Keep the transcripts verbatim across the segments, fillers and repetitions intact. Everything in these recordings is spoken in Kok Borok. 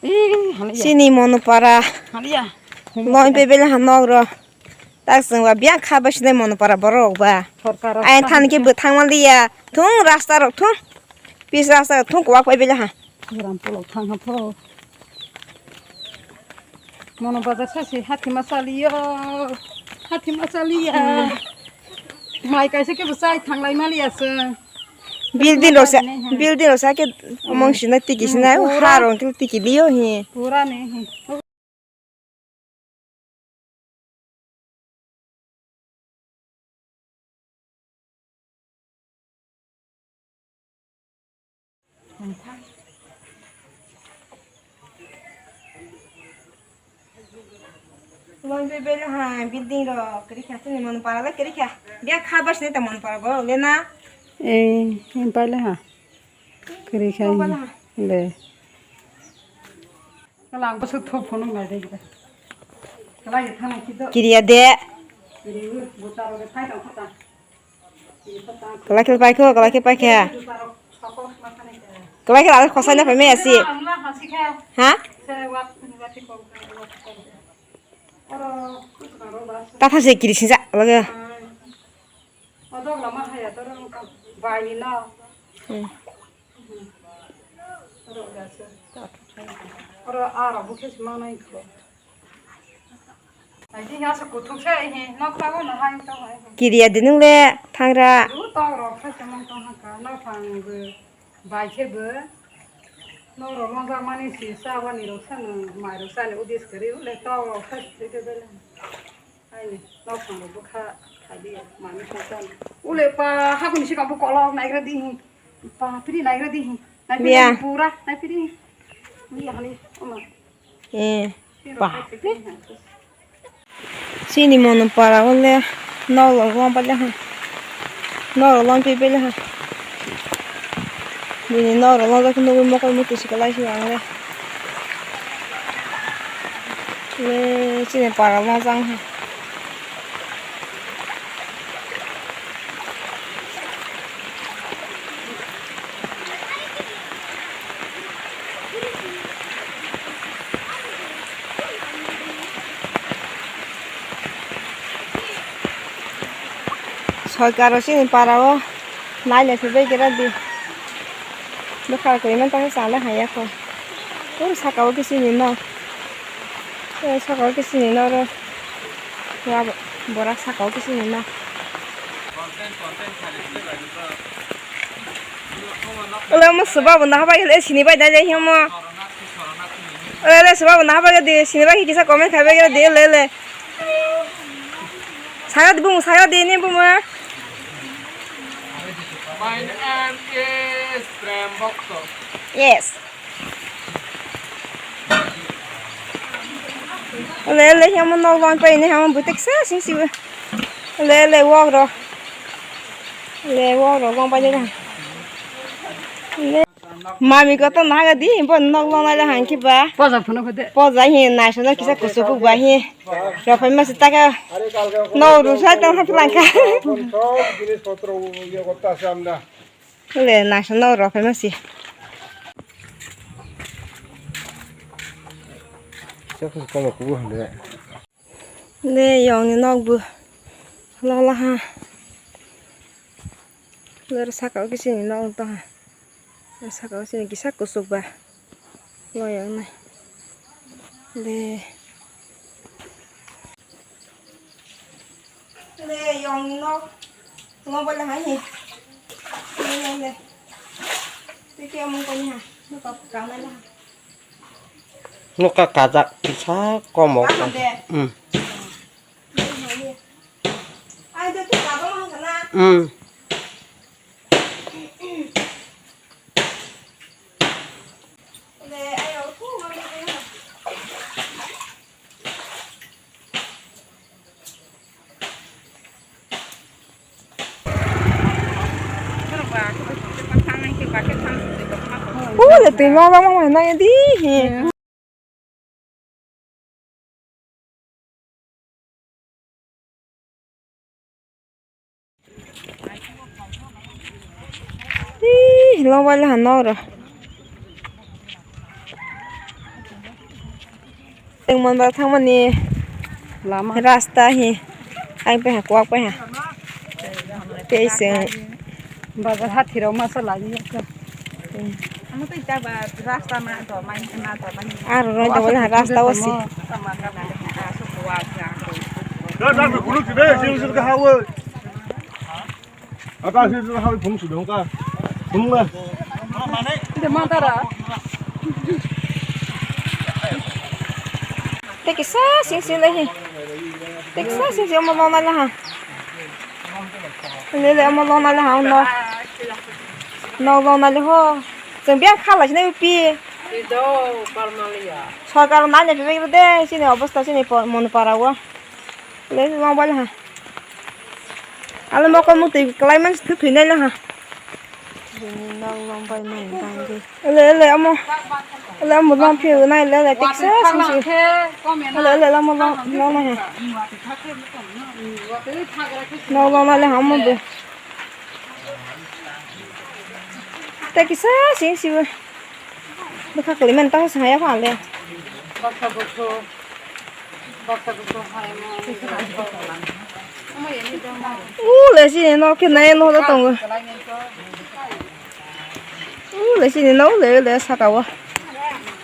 Ih, haliya. Chini Monopara. Haliya. Loi pe bele ha nok ro. Tak sengba biya kha ba sinai Monopara borok ba. Sorkar. Ai than ke bwthang ma liya. Thung rasta rok thung. Pis rasta rok thung kwak pai bele ha. Gram polo thang ha polo. Mono bazar sasi hatima saliyo. Hatima saliya. Mai kaisa ke bwsai thanglai maliya se. Building rok sa, building rok sa ke omong sina tiki sina ha rong tiki liyo hi. Pura ne hi. Loi bebel ha building rok kwrwi kha chini Monopara le kwrwi kha. Biya kha bwsni ta Monopara borok le na. Eh, paile ha. Kwrwi kha le. Kala ang bwswk thok phunuk nai de gida. Kala ye thang ki do. Kiriya de. Kiri bu, bu ta ro de thai tong khata. Kiri khata. Kala khel pai kho, kala khel pai kha. Bu ta ro sokok ma thani kha. Kala khel ale khosai na phaimai asi. Ang la hasi kha. Ha? Se wa, wa thi ko, wa thi ko. Oro, tu na ro ba. Ta tha se kiri sinja, lage. Odok lama haya to rong ka bai ni na. Hmm. Oro da se. Oro aro bukhe se manai ko. Ai di ya se kuthuk se hi nok ta go na hai to hai. Kiriya dinung le thangra. Ru to ro kha se mang to ha ka na thang go. Bai khe bo norok longjakmani si chabani rok sano mai rok chani uddis kwrwi le tok rok khai se khe bele. Aini nok phang rok bwkha khai di mani sa chani. Ule pa hakuni sikang bo kolok naigra di hi. Pa piri naigra di hi. Naigra di pura nai piri. Ni hani oma. Eh, ba. Chini Monopara o le nok rok long paile ha. Nok rok long pi paile ha. Bini nok rok long jak nugui mokol muti si kwlai si ang le. Le chini para long jang ha. Sorkar o chini para o nailai phaibai gira di. Bwkha kwrwi mantha khe chana haiya kho. Oro saka o khe chini nok. Oro saka o khe chini nok oro. Borak saka o khe chini nok. Olo omo swba bo naha bai le sini bai dai dai himo. Olo le swba bo naha bai di sini bai kisa comment khai bai di le le. Sayo di bumu sayo di ni bumu. My name is Prem Bhakta. Yes. Le le hamo nok long pai ni hamo butek sa sing siwa. Le le wok ro. Le wok ro long pai ni. Le. Mami ko to naga di bo nok long lai hang ki ba. Poja phano khode. Poja hi nai sana kisa kusuku ba hi. Ro phai ma sita ka. No ru sa tang ha phlang ka. Jinis potro ye korta ashe amra. Le naisano rw phaima se. Chakhe komo kubu hwnde. Le yong ni nok bo. Lola ha. Le saka o kisi ni nok ta. Saka o sini kisa kusuk ba. Loyang nai. Le. Le yong no. Ngo bole hai ni. Le le le. Tike amung ko ni ha. Nuka kajak kisa komo. Kamu de. Hmm. Ai de tu kaba mang kana. Hmm. Le ayo tu mang kana. Ule twi ma ma ma na di he. Ih, long bai le han nok ro. Tengmon ba thangmani lama rasta hi. Ai pe ha, kuak pe ha. Tei se. Bazar hathirok masa lagi ya. Hmm. Aro roi da wala rasta o si. Ata si tu hawi phung su dong ka. Phung na. De ma ta ra. Te kisa sing sing le hi. Te kisa sing sing mo lo na le ha. Le le mo lo na le ha no. No lo na le ho. Chwng biang khala sini pi. Sorkar nai nai pibek de sini obosta sini Monopara o. Le lo ba le ha. Alo mokol mukti kwlai man se thwi nai le ha. Bini nok long bai mai bangwi. Ele, ele, amo. Ele, amo long phi nai le, ele, tiksa sing si. Ele, ele, amo long, long nai ha. Nok long nai le ha, amo bo. Te kisa sing si bo. Bwkha kwlwi mani tamo swngya kho ang le. U le chini nok khe nai no da tongo. U le chini nok le le saka o.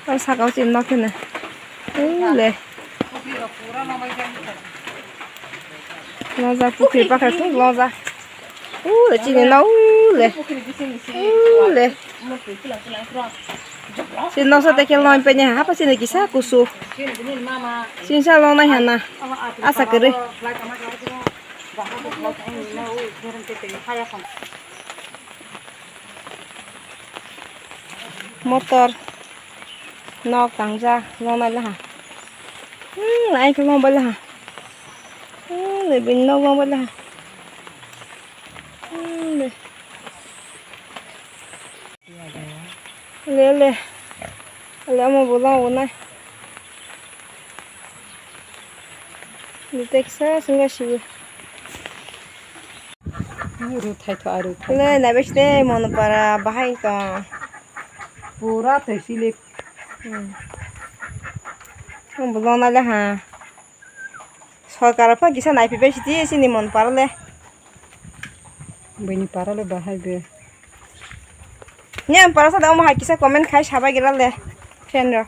Tam saka o chini nok khe nai. U le. Longja pukhri pakhar thung longja. U le chini nok u le. U le. Chini nok sa te khe long pe nya ha pa chini kisa kusu. Chini sa long nai ha na. Asa kwrwi. Motor nok tangja long nai le ha. Hmm, ai khe long bai le ha. Hmm, le bini nok long bai le ha. Hmm, le. Le, le. Le, amo bo long bo nai. Ni teksa sungga sibu. Aru thai tho, aru thai. Le, na bes de Monopara bahai tong. Pura thai silik. Hmm. Ang bo long nai le ha. Sorkar pha kisa nai phi bai sidi sini Monopara le. Bini para le bahai be. Ni ang para sa da omo hai kisa comment khai sabai gira le. Friend ro.